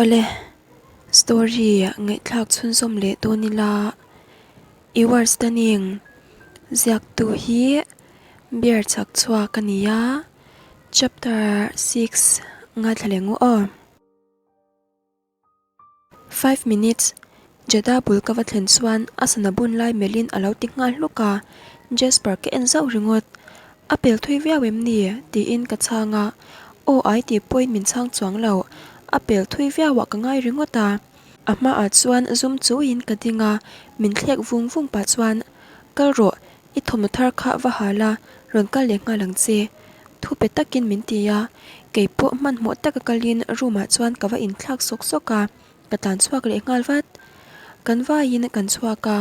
Awle, story ngaihthlak chhunzawm leh dawn ila You are stunning ziaktu hi beer chak chhuak a ni a, chapter 6 ngaithla leh ngu aw. Five minutes, Jeddah bul ka va thlen chuan a sana bun lai melhin a lo ti nghal hluk a, Jasper ka en zauh ringawt. A pel thui viau em ni? tiin ka chhang a, Aw ai tih pawhin min chhang chuang lo, a pel thui viauah ka ngai ringawt a. A hmaah chuan zum chuhin ka ding a, min thlek vung vung pah chuan, Kal rawh, I thawmhnaw thar kha va hal a, rawn kal leh nghal ang che. Thu pe takin min ti a, kei pawh hmanhmawh taka kalin room ah chuan ka va inthlak sawk sawk a, ka tlan chhuak leh nghal vat. Kan vaiin kan chhuak a,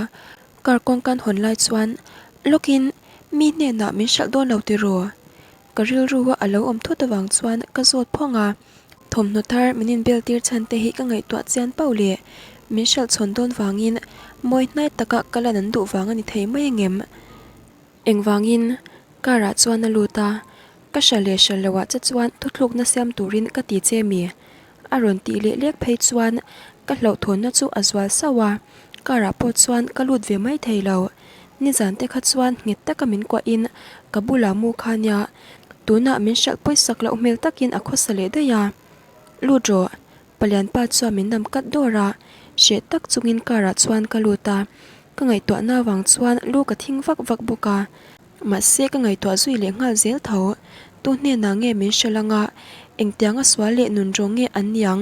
car kawng kan hawn lai chuan lawkin mi hnenah min hralh dawn lo tiraw? Ka rilru a lo awm thut avang chuan ka zawt phawng a, thawmhnaw thar min inbel tir chhan te hi ka ngaihtuah chian pauh leh min hralh chhawn dawn vangin mawi hnai taka ka lan an duh vang a ni thei mai angem? Engvangin? Car ah chuan a lut a, ka hralh leh hralh loh ah che chuan thuthlukna siam turin ka ti che mi? A rawn tih leh lek phei chuan ka hlauhthawnna chu a zual sauh a, car ah pawh chuan ka lut ve mai thei lo. Nizan te kha chuan nghet taka min kuahin ka bulah mu kha nia, tunah min hralh pawisak loh hmel takin a khawsa leh daih a. Lut rawh, palianpa chuan min nam kat dawr a, hreh tak chungin car ah chuan ka lut a, ka ngaihtuahna avang chuan lu ka thing vak vak bawk a. Mahse ka ngaihtuah zui leh nghal zel tho. Tu hnenah nge min hre lang a, engtianga sual leh nunrawng nge an niang?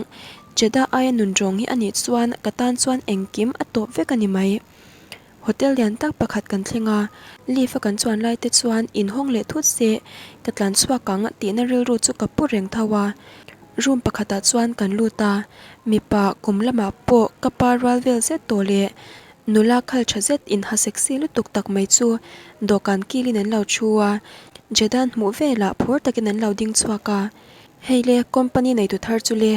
Jeddah aia nunrawng hi a nih chuan ka tan chuan engkim a tawp vek a ni mai. Hotel lian tak pakhat kan thleng a, lift a kan chuan lai te chuan inhawng leh thut se ka tlan chhuak ang tihna rilru chu ka pu reng tho a. Room pakhatah chuan kan lut a, mipa kum lamah pawh ka pa rual vel zet tawh leh Nula khal tha zet in ha sexy lutuk tak mai chu dawhkan kilin an lo thu a, Jedan hmuh velah phur takin an lo ding chhuak a. Hei le, company neitu thar chu le,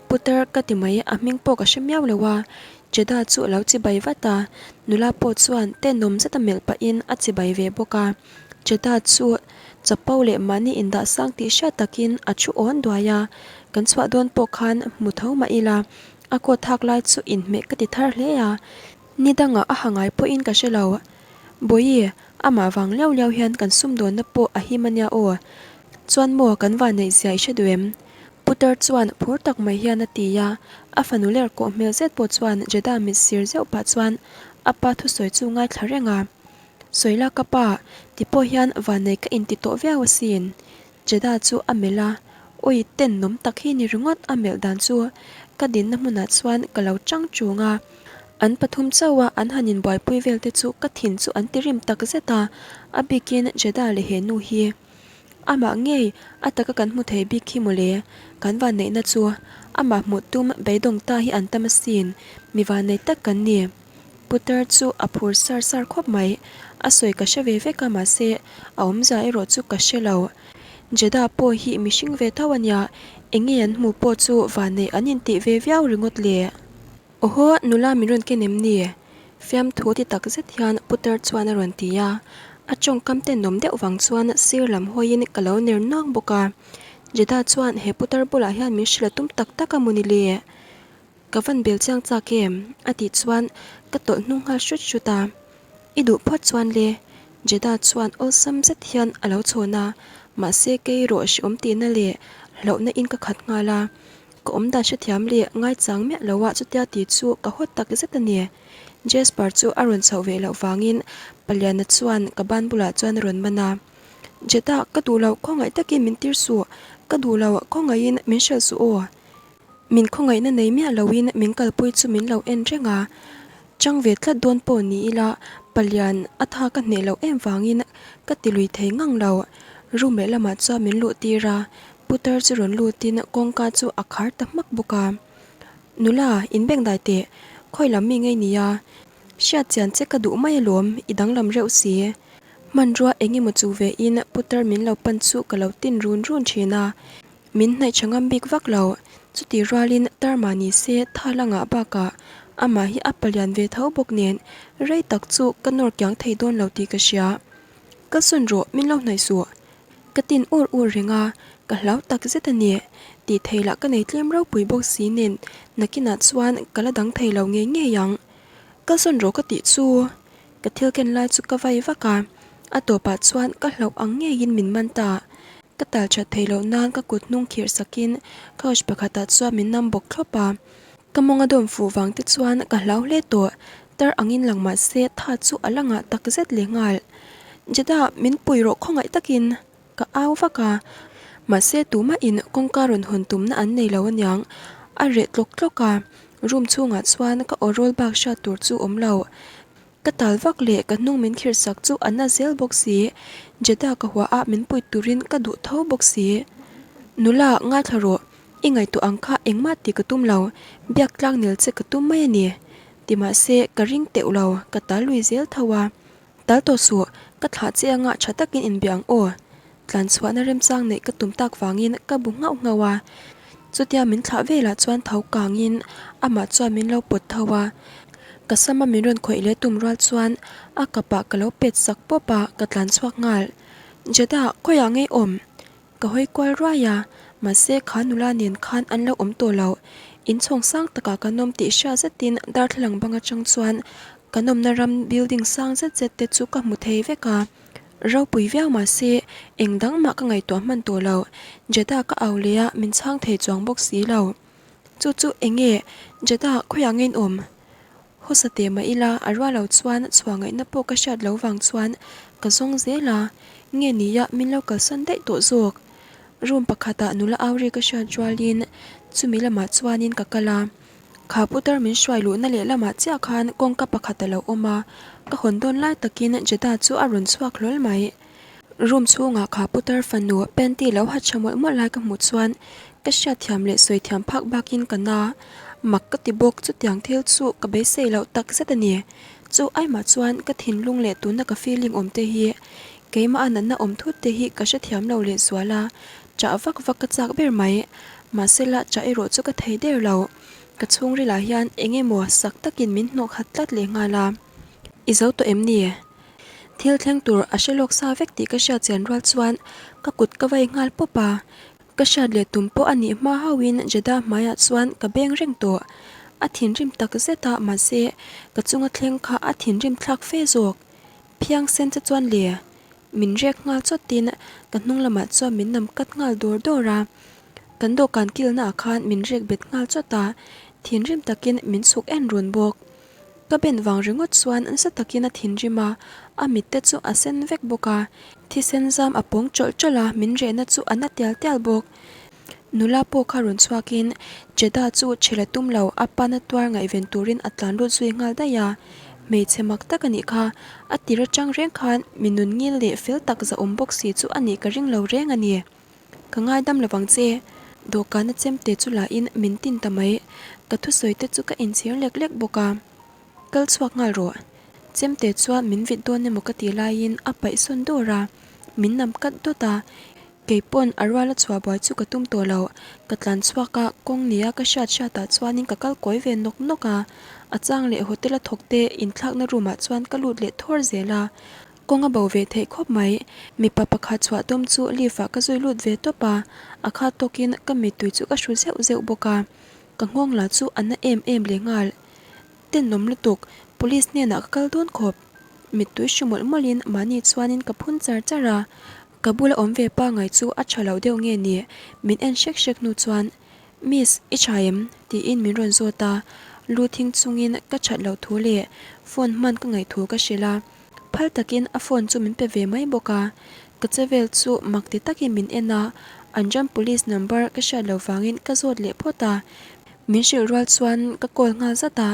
Putar ka ti mai, a hming pawh ka hre miau lo a. Jeda chu a lo chibai vat a, nula pawh chuan tenawm zeta melh pahin a chibai ve bawk a. Jeda chu chapo leh mahni indah sang tih hriat takin a thu awn duai a, kan chhuah dawn pawh khan hmu tho mah ila A coat hak lai chu inhmeh ka ti thar hle a, ni dangah a ha ngai pawhin ka hre lo. Bawihi, amah vang liau liau hian kan sumdawnna pawh a him a nia aw. Chuan maw kan vanneih zia i hre duh em? Putar chuan phur tak mai hian a ti a, a fanu ler kawh hmel zet pawh chuan Jeddah mit sir zeuh pah chuan a pa thusawi chu ngaithla reng a. Sawila ka pa, ti pawh hian vannei ka inti tawh viau asin. Jeddah chu a melh a, Awi tenawm tak hi ni ringawt a melh dan chu ka dinna hmunah chuan ka lo chang chung a. An pathum chauh a an han inbuaipui vel te chu ka thin chu an ti rim tak zet a, a bikin Jeddah leh he nu hi. Amah ngei a taka kan hmu thei bik hi mawle, kan vanneihna chu amah hmuh tum beidawng ta hi an tam asin, mi vannei tak kan ni. Putar chu a phur sar sar khawp mai. A sawi ka hre ve vek a mahse a awmzia erawh chu ka hre lo. Jeddah pawh hi mihring ve tho a nia, eng nge an hmuh pawh chu vanneih an intih ve viau ringawt le. Awhaw, nula min rawn ken em ni? Fiamthu ti tak zet hian Putar chuan a rawn ti a. A tawngkam tenawm deuh vang chuan sir lam hawiin ka lo ner nuang bawk a. Jeddah chuan he Putar bulah hian min hrilh a tum tak tak a maw ni le? Ka van bel chiang chak em? A tih chuan ka tawlh hnung nghal hrut hrut a. I duh phawt chuan le. Jeddah chuan awlsam zet hian a lo chhawn a, mahse kei rawh hreawm tihna leh hlauhna in ka khat nghal a. Ka awmdan hrethiam leh ngaichang miah lo ah chutia tih chu ka hawt tak zet a ni. Jasper chu a rawn chhoh ve loh vangin Paliana chuan ka ban bulah chuan a rawn man a. Jeddah, ka duh loh khawngaih takin min tir suh, ka duh loh khawngaihin min hrilh suh aw. Min khawngaihna nei miah loin min kalpui chu min lo en reng a, chang ve tlat dawn pawh ni ila palian a tha ka hneh loh em vangin ka ti lui thei ngang lo. Room leh lamah chuan min luh tir a, putar chu rawn lutin kawngka chu a khar ta hmak bawk a. Nula, in beng dai teh, khawi lam mi ngei nia, hriat chian che ka duh mai alawm, i danglam reuh si. Hmanrua eng emaw chu ve in putar min lo pan chu ka lo tin run run thin a. Min hnaih tha ngam bik vak lo. Chutih rualin Tarma ni se tha la ngah bakah amah hi a palian ve tho bawk nen rei tak chu ka nawr kiang thei dawn lo tih ka hria. Ka sawn rawh, min lo hnaih suh. Ka tin ur ur reng a, ka hlau tak zet a ni. Tih theih lah ka nei tlem ropui bawk si nen nakinah chuan ka la dang thei lo ngei ngei ang. Kalsawn rawh ka tih chu ka thil ken lai chu ka vai vak a, a tawpah chuan ka hlauh ang ngeiin min man ta. Ka tal that thei loh nan ka kut hnung khirh sakin couch pakhatah chuan min nam bawk thlawp a. Ka mawng a dawm fuh vang te chuan ka hlau hle tawh, tar angin lang mah se tha chu a la ngah tak zet leh nghal. Jeddah, min pui rawh khawngaih takin ka au vak a, mahse tumahin kawngka rawn hawn tumna an nei lo aniang, a reh tlawk tlawk a, room chhungah chuan ka aw rawl bak hriat tur chu awm lo. Ka tal vak leh ka hnung min khirh sak chu a na zel bawk si, Jeddah ka hua a min pui turin ka duh tho bawk si. Nula, ngaithla rawh, i ngaihtuah ang kha engmah tih ka tum lo, biak tlang nel che ka tum mai a ni. Ti mahse, ka ring teuh lo, ka tal lui zel tho a. Tal tawh suh, ka thlah che anga tha takin inbia ang aw. Tlan chhuahna remchang neih ka tum tak vangin ka bu nghauh nghauh a. Chutia min thlah velah chuan tho kangin amah chuan min lo pawt tho a. Ka sama min rawn khawih leh tum rual chuan a kapah ka lo pet sak pawp a, ka tlan chhuak nghal. Jeddah, khawiah ngei awm? Ka hawi kual ruai a, mahse kha nula nen khan an lo awm tawh lo. Inchhawng sang takah kan awm tih hria zetin darthlalang bang atang chuan kan awmna ram building sang zet zet te chu ka hmu thei vek a. Ropui viau mahse eng dang mah ka ngaihtuah hman tawh lo. Jeddah ka au leh a, min chhang thei chuang bawk si lo. Chu chu eng nge? Jeddah khawiah nge in awm? Hawsa teh mah ila, a rual lo chuan chhuah ngaihna pawh ka hriat lo vang chuan ka zawng zel a, nge nia min lo kalsan daih tawh zawk. Room pakhatah nula au ri ka hriat rualin chumi lamah chuanin ka kal a, kha putar min hruai luhna leh lamah chiah khan kawngka pakhat a lo awm a, ka hawn dawn lai takin Jeddah chu a rawn chhuak hlawl mai. Room chhungah kha putar fanu panty lo ha tha mawlh mawlh lai ka hmuh chuan ka hriatthiam leh sawi thiam phak bakin ka na. Mak ka ti bawk chutiang thil chu ka beisei loh tak zet a ni. Chu aimah chuan ka thinlung leh tuna ka feeling awm te hi keimah a natna awm thut te hi ka hrethiam lo leh zual a, chah vak vak ka chak ber mai. Mahsela chah erawh chu ka thei der lo. Ka chhungril ah hian eng emaw sak takin min hnawh khat tlat leh nghal a. I zo tawh em ni? Thil thleng tur a hre lawk sa vek tih ka hriat chian rual chuan ka kut ka vai nghal pawp a, ka hriat leh tum pawh a nih hma hauhin Jeddah hmaiah chuan ka beng reng tawh. A thinrim tak zet a, mahse ka chunga thleng kha a thinrim thlak fe zawk. Phiang sen che chuan le min rek nghal chawtin ka hnung lamah chuan min nam kat nghal dawr dawr a, kan dawhkan kilna ah khan min rek bet nghal chawt a, thinrim takin min chhuk en run bawk. Ka ben vang ringawt chuan nasa takin a thinrim a, a mit te chu a sen vek bawk a, thisen zam a pawng tawlh tawlh a, min rehna chu a na tial tial bawk. Nula pawh kha rawn chhuakin Jeddah chu chhel a tum lo, a pana tuar ngaihven turin a tlan lut zui nghal daih a. Hmeichhe mak tak a nih kha, a tir atang reng khan mi nun ngil leh fel tak zahawm bawk si chu a nih ka ring lo reng a ni. Ka ngaidam lovang che. Dawhkana chemte chu lahin min tin ta mai. Ka thusawi te chu ka inchhir lek lek bawk a. Kal chhuak nghal rawh. Chemte chuan min vit dawn emaw ka tih laiin a paih sawn dawr a. Min nam kat dawt a. Kei pawn a ruala chhuah buai chu ka tum tawh lo. Ka tlan chhuak a, kawng nia ka hriat hriatah chuanin ka kal kawi ve nawk nawk a. A chang leh hotel a thawk te inthlakna room ah chuan ka lut leh thawr zel a. Kawng a bo ve theih khawp mai. Mipa pakhat chhuah tum chu lift ah ka zui lut ve tawp a, a khat tawkin ka mittui chu ka hru zeuh zeuh bawk a. Ka nghawng lah chu a na em em leh nghal. Tenawm lutuk, police hnenah ka kal dawn khawp. Mittui hru mawlh mawlhin mahni chuanin ka phun char char a. Ka bula awm ve pangai chu a tha lo deuh nge ni? Min en hrek hrek hnu chuan, Miss, i tha em? tiin min rawn zawt a. Lu thing chungin ka that loh thu leh phone hman ka ngaih thu ka hrilh a. Phal takin a phone chu min pe ve mai bawk a, ka che vel chu mak ti takin min en a, an ram police number ka hriat loh vangin ka zawt leh phawt a, min hrilh rual chuan ka call nghal zat a,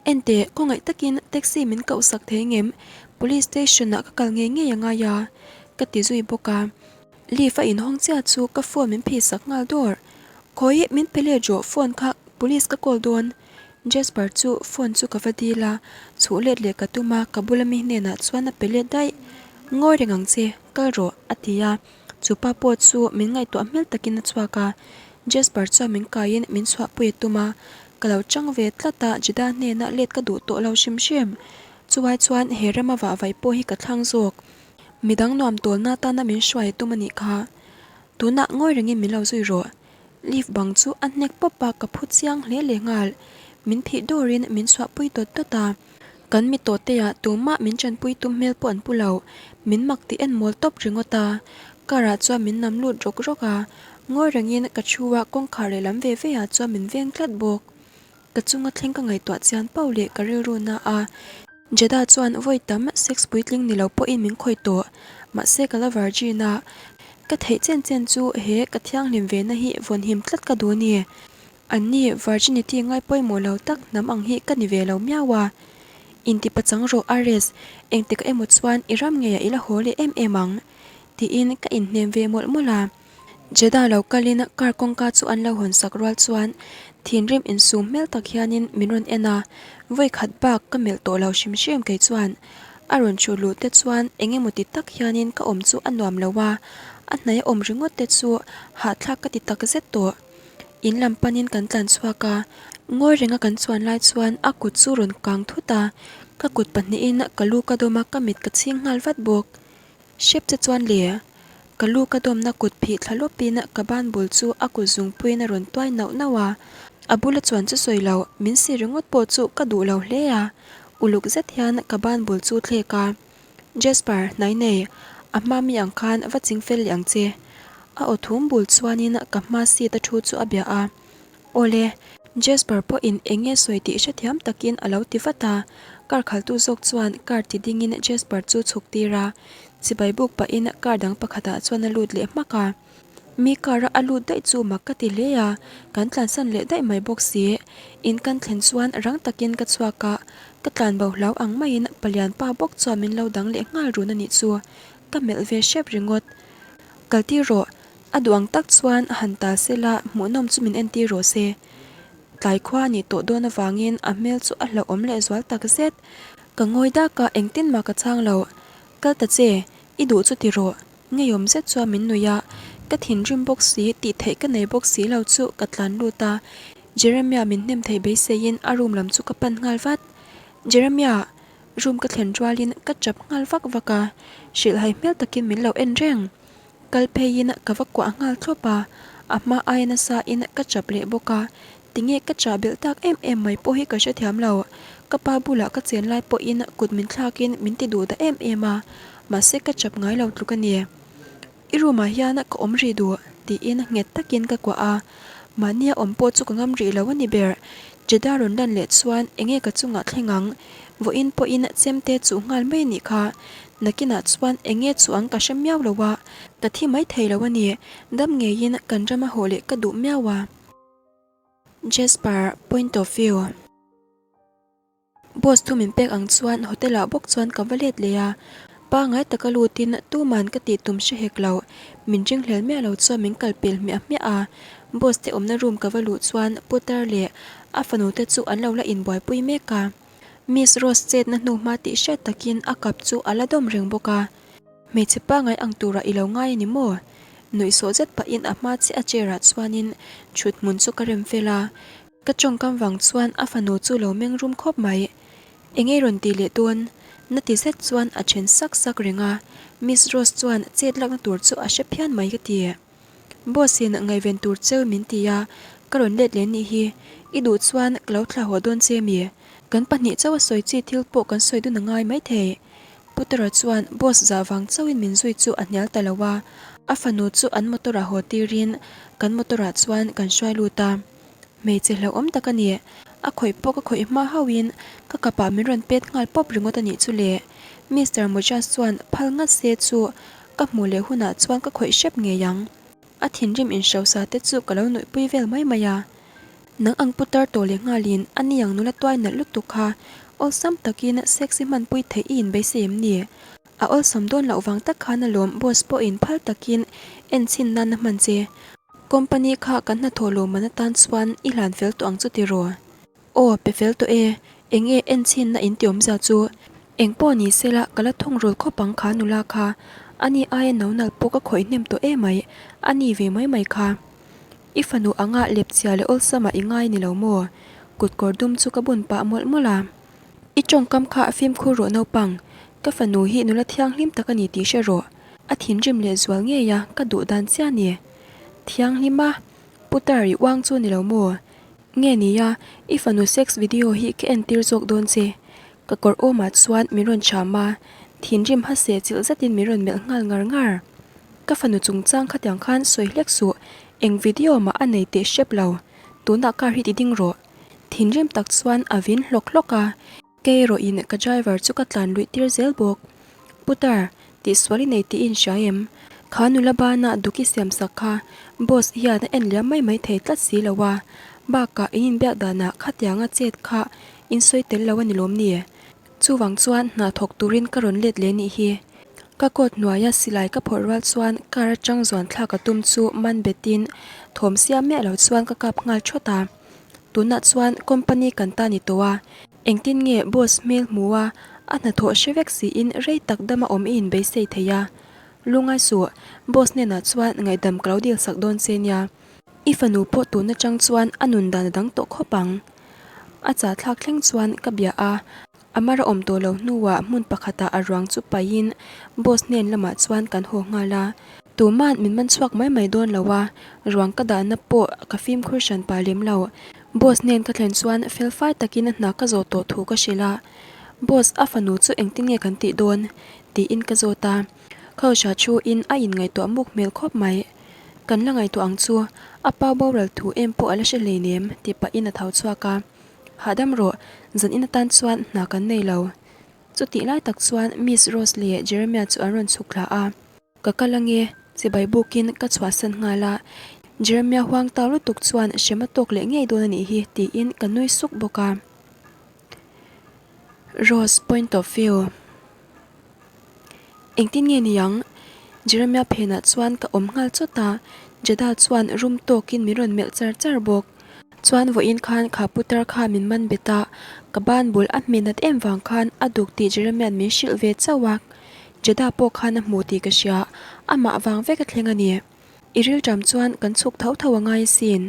Enteh, khawngaih takin taxi min koh sak thei ngem? Police station ah ka kal ngei ngei a ngai a, ka ti zui bawk a, lift a inhawng chiah chu ka phone min phih sak nghal dawr. Khawi, min pe let rawh phone kha police ka call dawn. Jasper chu phone chu ka va dil a, chhuh let leh ka tum a, ka bula mi hnenah chuan a pe let daih. Ngawi reng ang che, kal rawh, a ti a. Chu pa pawh chu min ngaihtuah hmel takin a chhuak a. Jasper chuan min kaiin min chhuahpui a tum a, ka lo chang ve tlat a, Judah hnena let ka duh tawh lo hrim hrim. Chuai chuan he rama vah vaih pawh hi ka thlang zawk. Midang nuam tawlna atana min hruai a tum a nih kha. Tunah ngawi rengin min lo zui rawh. Lift bang chu a hnek pawp a, ka phu chiang hle leh nghal. Min phih dawrin min chhuahpui dawt dawt a. Kan mi tawhte ah tumah min tanpui tum hmel pawh an pu lo. Min mak tih en mawl tawp ringawt a. Car ah chuan min nam lut rawk rawk a. Ngawi rengin ka thu a kawngkhar lehlam ve ve ah chuan min veng tlat bawk. Ka chunga thleng ka ngaihtuah chian pauh leh ka rilru na a. Jeddah chuan vawi tam sex puitling ni lo pawhin min khawih tawh. Mahse ka la virgin a. Ka theih chen chen chu he ka thianghlim ve na hi vawnhim tlat ka duh a ni. Anni virginity ngai pawimawh lo tak hnam ang hi ka ni ve lo miau a. Inti pachang rawh Ares, engtikah emaw chuan i ram ngeiah i la haw leh em em ang. Tiin ka inhnem ve mawlh mawlh a. Jeddah lo kalin car kawngka chu an lo hawn sak rual chuan thinrim insum hmel tak hianin min rawn en a, vawi khat bak ka melh tawh lo hrim hrim kei chuan. A rawn thu luh te chuan eng emaw ti tak hianin ka awm chu a nuam lo a, a hnaia awm ringawt te chu hahthlak ka ti takzet tawh. In lam panin kan tlan chhuak a, ngawi renga kan chuan lai chuan a kut chu rawn kang thut a, ka kut pahnihin ka lu ka dawm a, ka mit ka chhing nghal vat bawk. Hrep che chuan le, ka lu ka dawmna kut phih thla lawpin ka ban bul chu a kut zungpuiin a rawn tuai nauh nauh a, a bula chuan chu sawi lo, min si ringawt pawh chu ka duh lo hle a, uluk zet hian ka ban bul chu thlek a. Jasper, hnai nei, a hma mi ang khan va ching fel leh ang che. A aw thum bul chuanin ka hma seat a thu chu a bia a. Awle, Jasper pawhin eng nge sawi tih hrethiam takin a lo ti vat a. Car khaltu zawk chuan car ti dingin Jasper chu chhuk tir a. Chibai buk pahin car dang pakhatah chuan a lut leh hmak a. Mi car a a lut daih chu mak ka ti hle a, kan tlansan leh daih mai bawk si. In kan thlen chuan rang takin ka chhuak a, ka tlan bo hlau ang maiin palian pa bawk chuan min lo dang leh nghal run a nih chu. Ka melh ve hrep ringawt. Kal tir rawh, a duh ang tak chuan han tal se la hmuhnawm chu min entir rawh se. Tlai khua a nih tawh dawn avangin a hmel chu a hlauhawm leh zual tak zet. Ka ngawi dak a, engtin mah ka chhang lo. Kal ta che, i duh chu ti rawh. Ngeiawm zet chuan min nuih a, ka thinrim bawk si, tih theih ka nei bawk si lo chu ka tlan lut a, Jeremia min hnem theih beiseiin a room lam chu ka pan nghal vat. Jeremia! Room ka thlen rualin ka tap nghal vak vak a, hrilhhai hmel takin min lo en reng. Kal pheiin ka va kuah nghal thlawp a, a hma aia nasa in ka tap leh bawk a, tinge ka chah belh tak em em mai pawh hi ka hrethiam lo. Ka pa bulah ka chen lai pawhin kut min thlakin min ti duh ta em em a, mahse ka chap ngai lo tluk a ni. I room ah hian ka awm rih duh tiin nghet takin ka kuah a, mahnia awm pawh chu ka ngam rih lo a ni ber. Jeddah rawn lan leh chuan enge ka chungah thleng ang, vawiin pawhin chemte chuh nghal mai a nih kha. Nakinah chuan enge chuh ang ka hre miau lo a, ka thi mai thei lo a ni, dam ngeiin kan rama haw leh ka duh miau a. Jasper point of view. Boss thu min pek ang chuan hotel ah bawk chuan ka va let leh a, pangai taka lutin tuman ka tih tum hre hek lo, min ringhlel miah lo chuan min kal pel hmiah hmiah a, boss te awmna room ka va luh chuan putar leh a fanu te chu an lo la inbuaipui mek a, Miss Rose chetna hnu hma tih hriat takin a kap chu a la dawm reng bawk a. Hmeichhe pangai ang turah i lo ngai a ni maw? Nuihsawh zet pahin a hma chiah a chair ah chuanin thut hmun chu ka rem fel a, Ka tawngkam vang chuan a fanu chu lo meng rum khawp mai. Eng ei rawn tih leh dawn? Na ti zet chuan a then sak sak reng a, Miss Rose chuan chet lakna tur chu a hre phian mai ka ti. Boss in ngaihven tur cheu min ti a, ka rawn let leh nih hi. I duh chuan ka lo thla haw dawn che mi? Kan pahnih chauh a sawi chi thil pawh kan sawi dun a ngai maithei. Putara chuan boss zah vang chauhin min zui chu a hnial ta lo a, a fanu chu an motor ah haw tirin kan motor ah chuan kan hruai lut a. Hmeichhe hlauhawm tak a ni. A khawih pawh ka khawih hma hauhin ka kapah min rawn pet nghal pawp ringawt a nih chu le. Mister Mojas chuan phal ngat se chu ka hmuh leh hunah chuan ka khawih hrep ngei ang. A thinrim inhrosa te chu ka lo nuihpui vel mai mai a. Nang ang putar tawh leh nghalin a ni ang nula tuai nalh lutuk kha awlsam takin sexy hmanpui theih i inbeisei em ni? A awlsam dawn loh vang tak khan alawm boss pawhin phal takin enchhin nan a hman che. Company kha kan hnathawh lawmman atan chuan i hlan fel tawh ang chu tiraw? Aw, pe fel tawh e. Eng nge enchhinna in ti awmzia chu? Eng pawh ni sela ka la thawng rul khawp ang kha nula kha. Ani aia no nalh pawh ka khawih hnem tawh emai, a ni ve mai mai kha. I fanu anga lepchia leh awlsamah i ngai ni lo maw? Kutkawr dum chu ka bun pah mawlh mawlh a. I tawngkam kha fimkhur rawh naupang. Ka fanu hi nula thianghlim tak a ni tih hre rawh. A thinrim leh zual ngei a, ka duh dan chiah a ni. Thianghlim a, putar i uang chu ni lo maw? Nge nia, i fanu sex video hi ka entir zawk dawn che. Ka kawr awmah chuan min rawn cham a, thinrim hase chilh zetin min rawn melh nghal ngar ngar. Ka fanu chungchang khatiang khan sawi hlek suh, eng video mah a nei teh hrep lo. Tunah car hi ti ding rawh. Thinrim tak chuan a vin hlawk hlawk a. Kei erawh in ka driver chu ka tlan luih tir zel bawk. Putar, tihsual i nei tih i inhria em? Kha nula bana Duki siam sak kha boss hian a en liam mai mai thei tlat si lo a, bakah in inbiak danah khatianga chet kha in sawi tel lo a ni lawm ni? Chuvang chuan hna thawk turin ka rawn let leh nih hi. Ka coat hnuaia silai ka phawrh rual chuan car atang zuan thlak a tum chu man betin thawm siam miah lo chuan ka kap nghal thawt a. Tunah chuan company kan ta ni tawh a, engtin nge boss hmel hmu a, a hnathawh hre vek siin rei tak dama awm i inbeisei thei a. Lungai suh, boss hnenah chuan ngaihdam ka lo dil sak dawn che nia. I fanu pawh tun atang chuan a nun dan a dang tawh khawp ang. A chahthlak thleng chuan ka bia a, A mar a awm tawh lo hnuah hmun pakhatah a ruang chu paihin boss hnen lamah chuan kan haw nghal a. Tuma'n min man chhuak mai mai dawn lo a, ruang ka dahna pawh ka fimkhur hran pah lem lo. Boss hnen ka thlen chuan fel fai takin a hna ka zawh tawh thu ka hrilh a. Boss, a fanu chu engtin nge kan tih dawn? tiin ka zawt a. Khawsha thuin a inngaihtuah muk hmel khawp mai. Kan la ngaihtuah ang chu, a pa boral thu em pawh a la hre hleinem, ti pahin a tho chhuak a. Hahdam rawh, zan in atan chuan hna kan nei lo. Chutih lai tak chuan Miss Rose leh Jeremiah chu an rawn chhuk thla a. Ka kal ange, chibai bukin ka chhuahsan nghal a. Jeremiah huang tau lutuk chuan hrem a tawk leh ngei dawn a nih hi tiin ka nui suk bawk a. Rose point of view. Engtin nge ni ang? Jeremiah phenah chuan ka awm nghal chawt a, Jeddah chuan rum tawkin min rawn melh char char bawk. Chuan vawiin khan kha putar kha min man bet a, ka ban bul a hmeh nat em vang khan a duk tih Jeremiah min hrilh ve chauh a, Jeddah pawh khan a hmu tih ka hria, amah vang vek a thleng a ni. I rilṭam chuan kan chhuk tho tho a ngai asin.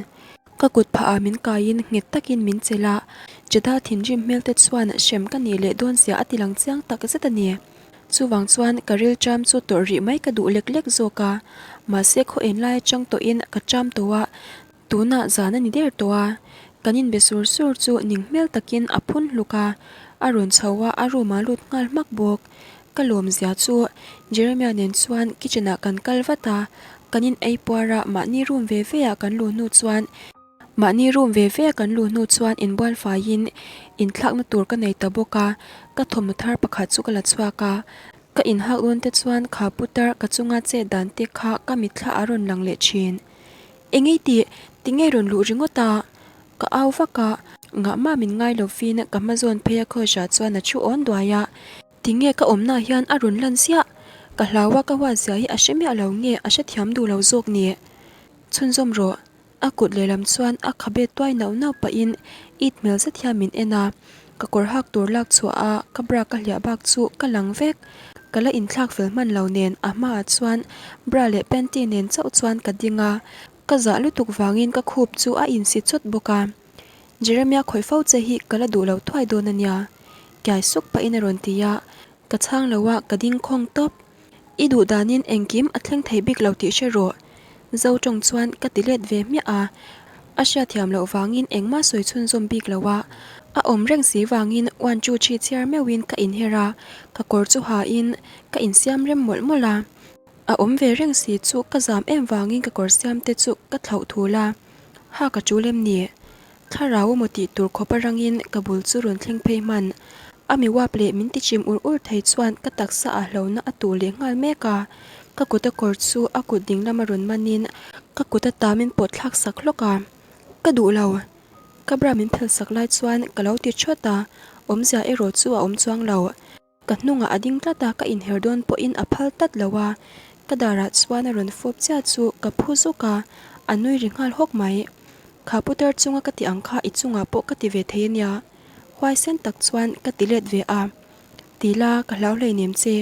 Ka kut phah ah min kaiin nghet takin min chelh a, Jeddah thinrim hmel te chuan hrem ka nih leh dawn zia a ti lang chiang tak zet a ni. Chuvang chuan ka rilṭam chu tawrh rih mai ka duh lek lek zawk a, mahse khaw en lai atang tawhin ka ṭam tawh a, tunah zan a ni der tawh a. Kan inbe sur sur chu ning hmel takin a phun hluk a, a rawn chho a, a room ah lut nghal hmak bawk. Ka lawm zia chu Jeremiah nen chuan kitchen ah kan kal vat a, kan in ei puar a, mahni room ve ve ah kan luh hnu chuan mahni room ve ve ah kan luh hnu chuan inbual faiin inthlakna tur ka nei ta bawk a, ka thawmhnaw thar pakhat chu ka la chhuak a, ka inhak dawn te chuan kha putar ka chunga chet dan te kha ka mitthla a rawn lang leh thin. Engei tih? Tinge rawn luh ringawt a? Ka au vak a, ngahmah min ngai lovin ka hma zawn phei a Khawisha chuan a thu awn duai a. Tinge ka awmna hian a rawn lan ziah? Ka hlau a ka huat zia hi a hre miah lo nge a hrethiam duh lo zawk ni? Chhunzawm rawh. A kut lehlam chuan a khabe tuai nauh nauh pahin it hmel zet hian min en a. Ka kawr hak tur lak chhuah a ka bra ka hliah bak chu ka lang vek. Ka la inthlak fel hman lo nen a hmaah chuan bra leh panty nen chauh chuan ka ding a. Ka zah lutuk vangin ka khup chu a insi chawt bawk a. Jeremiah khawih fo che hi ka la duh lo thuai dawn a nia. Kiai suk pahin a rawn ti a, ka chhang lo a ka ding khawng tawp. I duh danin engkim a thleng thei bik lo tih hre rawh. Zo tawng chuan ka ti let ve hmiah a, a hriatthiam loh vangin engmah sawi chhunzawm bik lo a, a awm reng si vangin one two three chhiar meuhin ka inher a, ka kawr chu hain ka insiam rem mawlh mawlh a. A awm ve reng si chu ka zam em vangin ka kawr siam te chu ka thlauh thul a, ha ka tul em ni? Thlarau emaw tih tur khawp a rangin ka bul chu rawn thleng phei hman. A mi uap leh min ti chim ur ur thei chuan ka taksa ah hlauhna a tuh leh nghal mek a, ka kut a kawr chu a kut ding lama rawn manin ka kut a ta min pawt thlak sak hlawk a, ka duh lo. Ka bra min phelh sak lai chuan ka lo ti thawt a, awmzia erawh chu a awm chuang lo. Ka hnungah a ding tlat a, ka inher dawn pawhin a phal tlat lo a, ka darah chuan a rawn fawp chiah chu ka phu zuk a, a nui ri nghal hawk mai. Kha putar chunga ka ti ang kha i chungah pawh ka ti ve thei a nia, huaisen tak chuan ka ti let ve a. Ti la, ka hlau hleinem che.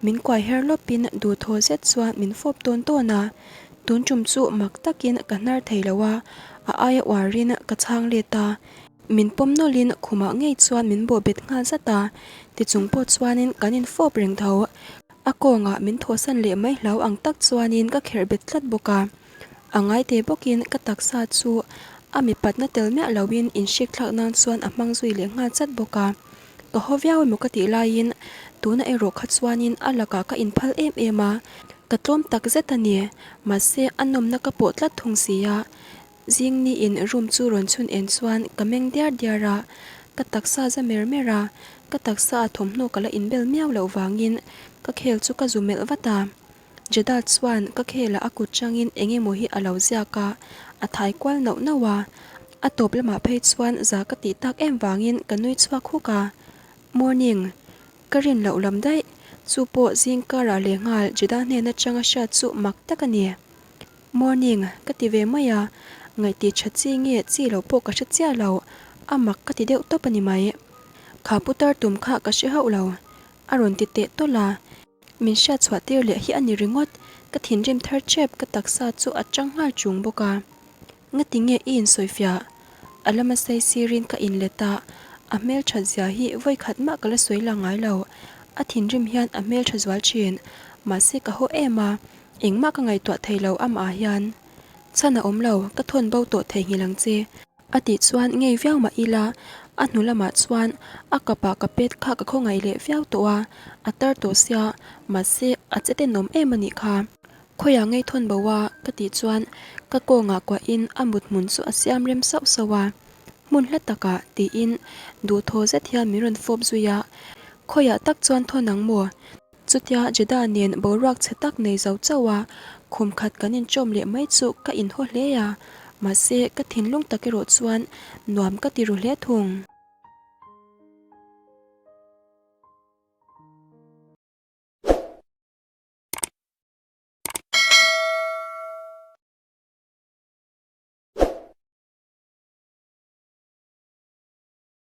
Min kuai her lawpin duhthaw zet chuan min fawp tawn tawn a, tun tum chu mak takin ka hnar thei lo a, a aia uarin ka chhang let a. Min pawm nawlhin khumah ngei chuan min bawh bet nghal zat a, tichung pawh chuanin kan infawp reng tho. A kawngah min thawhsan leh mai hlau ang tak chuanin ka kherh bet tlat bawk a. A ngaite bawkin ka taksa chu a mipatna tel miah loin inhrik thlak nan chuan a hmang zui leh nghal chat bawk a. Ka haw viau emaw ka tih laiin tuna erawh kha chuanin a lakah ka inphal em em a, ka tlawm tak zet a ni. Mahse a nawmna ka pawh tlat thung si a, Zing niin room chu rawn chhun en chuan ka meng diar diar a, ka taksa za mer mer a, ka taksa a thawmhnaw ka la inbel miau loh vangin ka khel chu ka zu melh vat a. Jeddah chuan ka khelah a kut changin eng emaw hi a lo ziak a, a thai kual nauh nauh a, a tawp lamah phei chuan za ka tih tak em vangin ka nui chhuak huk a. Morning. Ka rin loh lam daih. Chu pawh zing karah lehnghal Jeddah hnen atanga hriat chu mak tak a ni. Morning, ka ti ve mai a, ngaihti tha chi nge chi lo pawh ka hre chiah lo, a mak ka ti deuh tawp a ni mai. Kha putar tum kha ka hre hauh lo, a rawn ti teh tawlh a. Min hriat chhuah tir leh hi a ni ringawt, ka thinrim thar tep ka taksa chu a tang nghal chung bawk a. Ngati nge i insawifiah? A lama sei sirin ka inlet a, a hmelthat zia hi vawikhat mah ka la sawi la ngai lo, a thinrim hian a hmeltha zual thin, mahse ka haw em a, Engmah ka ngaihtuah thei lo amah hian chhan a awm lo, ka thawn bo tawh theihnghilh ang che. A tih chuan ngei viau mah ila, a hnu lamah chuan a kapah ka pet kha ka khawngaih leh viau tawh a, a tar tawh sia, mahse a che tenawm em a nih kha. Khawiah ngei thawn bo a? ka tih chuan ka kawngah kuahin a mut hmun chu a siam rem sauh sauh a, hmun hla takah tiin duhthaw zet hian min rawn fawp zui a, khawiah tak chuan thawn ang maw? Chutia Jeddah nen boruak chhe tak nei zo chauh a, khum khat kan inchawm leh mai chu ka inhaw hle a, mahse ka thinlung tak erawh chuan nuam ka ti ru hle thung.